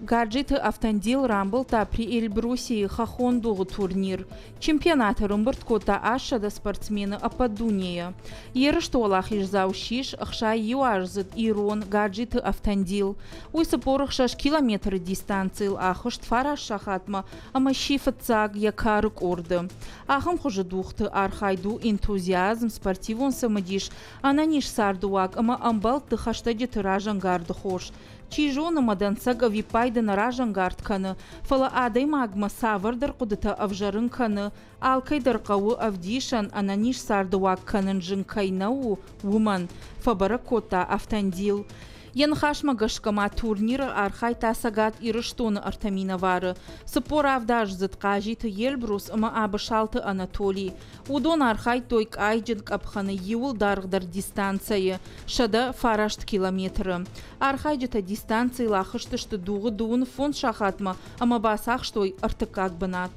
Гаджиты Автандил рамбылдта Приэльбрусийы хӕххон дугъы турнир. Чемпионаты ӕрӕмбырд кодта 800 спортсмены ӕппӕт дунейӕ. Ерысты уӕлахиздзау ссис 61-аздзыд ирон Гаджиты Автандил. Уый 46 километры дистанцийыл ахызт фараст сахатмӕ ӕмӕ сси фыццаг йӕ кары къорды. Ахӕм хуызы дугъты архайд у энтузиазм, спортивон цымыдис, ӕнӕниз цардыуаг ӕмӕ ӕмбӕлтты хӕстӕджыты разӕнгарды хос. Чи зоны, мӕ дӕнцӕг ӕвиппайды нӕ разӕнгард кӕны, фӕлӕ адӕймагмӕ цавӕрдӕр хъуыдытӕ ӕвзӕрын кӕны, алкӕй дӕр хъӕуы ӕвдисӕн, ӕнӕниз цардыуаг кӕнын зын кӕй нӕу, уымӕн, фӕбӕрӕг кодта Автандил. Йӕ ныхасмӕ гӕсгӕ ма турниры архайдта Цӕгат Ирыстоны ӕртӕ минӕвары, 47-аздзыд Хъазиты Елбрус ӕмӕ Абысалты Анатолий. Уыдон архайдтой къайджын къӕпхӕны иууыл даргъдӕр дистанцӕйы 109 километры. Архайджытӕ дистанцийыл ахызтысты дугъы дыууын фондз сахатмӕ ӕмӕ бацахстой ӕртыккаг бынат.